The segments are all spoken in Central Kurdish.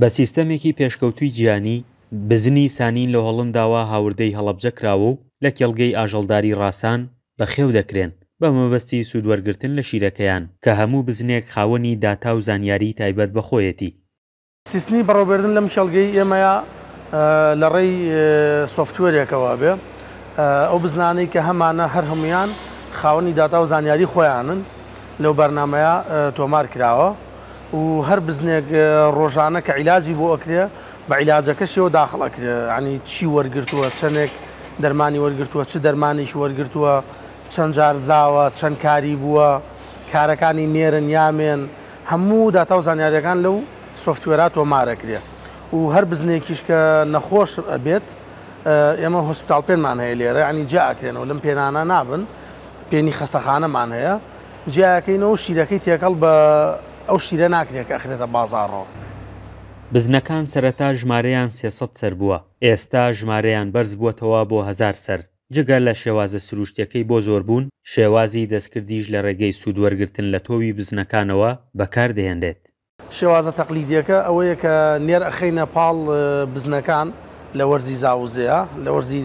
بە سیستەمێکی پێشکەوتووی جیهانی، بزنی سانین لە هۆڵنداوە هاوردەی هەڵەبجە کراوە و لە کێڵگەی ئاژەڵداری ڕاسان بەخێو دەکرێن بە مەبەستی سوودوەرگرتن لە شیرەکەیان، کە هەموو بزنێک خاوەنی داتا و زانیاریی تایبەت بە خۆیەتی. سیستمی بەڕێوەبردن لەم کێڵگەی ئێمەیە لە ڕێی سۆفتوێرێکەوە بێ ئەو بزنانەی کە هەمانە هەر هەمویان خاوەنی داتا و زانیاری خۆیانن لەو بەرنمەیە تۆمار کراوە و هەر بزنێک ڕۆژانە کە عیلاجی بۆ ئەکرێ بە عیلاجەکەشیەوە داخڵ ئەکرێ ینی چی وەرگرتووە چەندێک دەرمانی وەرگرتووە چ دەرمانێکی وەرگرتووە چەند جار زاوە چەند کاری بووە کارەکانی نێرن یامێن هەموو داتا و زانیاریەکان لەو سۆفتوێرا تۆمارەکرێ و هەر بزنێکیش کە نەخۆش ئەبێت ئێمە هۆسپتاڵ پێنمان هەیە لێرە ینی جیا ئەکرێنەوە لەم پێنانە نابن پێنی خەستەخانەمان هەیە جیاکەینەوە شیرەکەی تێکەڵ بە ئەو شیرە ناکرێت کە ئەخرێتە بازاڕەوە. بزنەکان سەرەتا ژمارەیان 300 سەر بووە، ئێستا ژمارەیان بەرزبووەتەوە بۆ هەزار سەر. جگە لە شێوازە سروشتیەکەی بۆ زۆربوون، شێوازی دەستکردیش لە ڕێگەی سوود وەرگرتن لە تۆوی بزنەکانەوە بەکاردەهێنرێت. شێوازە تەقلیدیەکە ئەوەیە کە نێر ئەخەینە پاڵ بزنەکان لە وەرزی زاوزێیا، لە وەرزی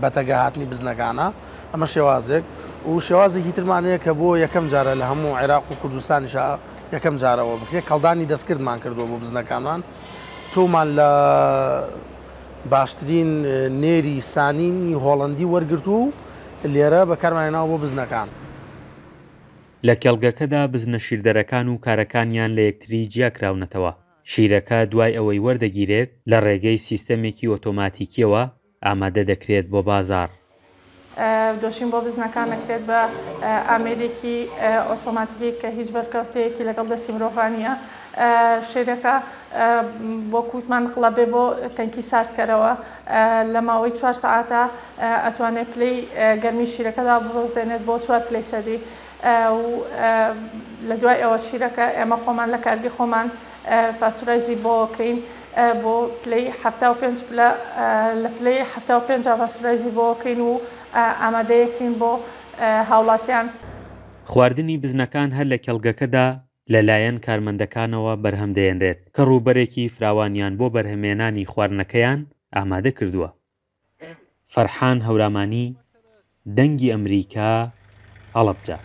بەتەگە هاتنی بزنەکانە، ئەمە شێوازێک و شێوازێکی ترمان هەیە کە بۆ یەکەم جارە لە هەموو عێراق و کوردستانیشا یەکەم جارەوە بکرێت، کەڵدانی دەستکردمان کردووە بۆ بزنەکانمان، تۆومان لە باشترین نێری سانینی هۆڵەندی وەرگرتووە و لێرە بەکارمان هێناوە بۆ بزنەکان. لە کێڵگەکەدا بزنە شیردەرەکان و کارەکانیان لە یەکتری جیاکراونەتەوە، شیرەکە دوای ئەوەی وەردەگیرێت لە ڕێگەی سیستەمێکی ئۆتۆماتیکییەوە ئامادە دەکرێت بۆ بازاڕ. دۆشین بۆ بزنەکان ئەکرێت بە ئامێرێکی ئۆتۆماتیکی کە هیچ بەرکەوتەیەکی لەگەڵ دەستی مرۆڤا نییە. شێرەکە وەکو وتمان نقڵە بێ بۆ تەنکی ساردکەرەوە لە ماوەی چوار سەعاتە ئەتوانێت پلەی گەرمی شیرەکە داببەزێنێت بۆ چوار پلەی سەدی و لە دوای ئەوە شیرەکە ئێمە خۆمان لە کارگەی خۆمان پاستورایزی بۆ کەین بۆ پلەی 75 پلە لە پلەی 75 پاستورایزی بۆ کەین و ئامادەیەکەین بۆ هاوڵاتیان. خواردنی بزنەکان هەر لە کێڵگەکەدا لەلایەن کارمەندەکانەوە بەرهەم دەهێنرێت کە ڕووبەرێکی فراوانیان بۆ بەرهەمێنانی خواردنەکەیان ئامادە کردووە. فەرحان هەورامانی، دەنگی ئەمریکا، هەڵەبجە.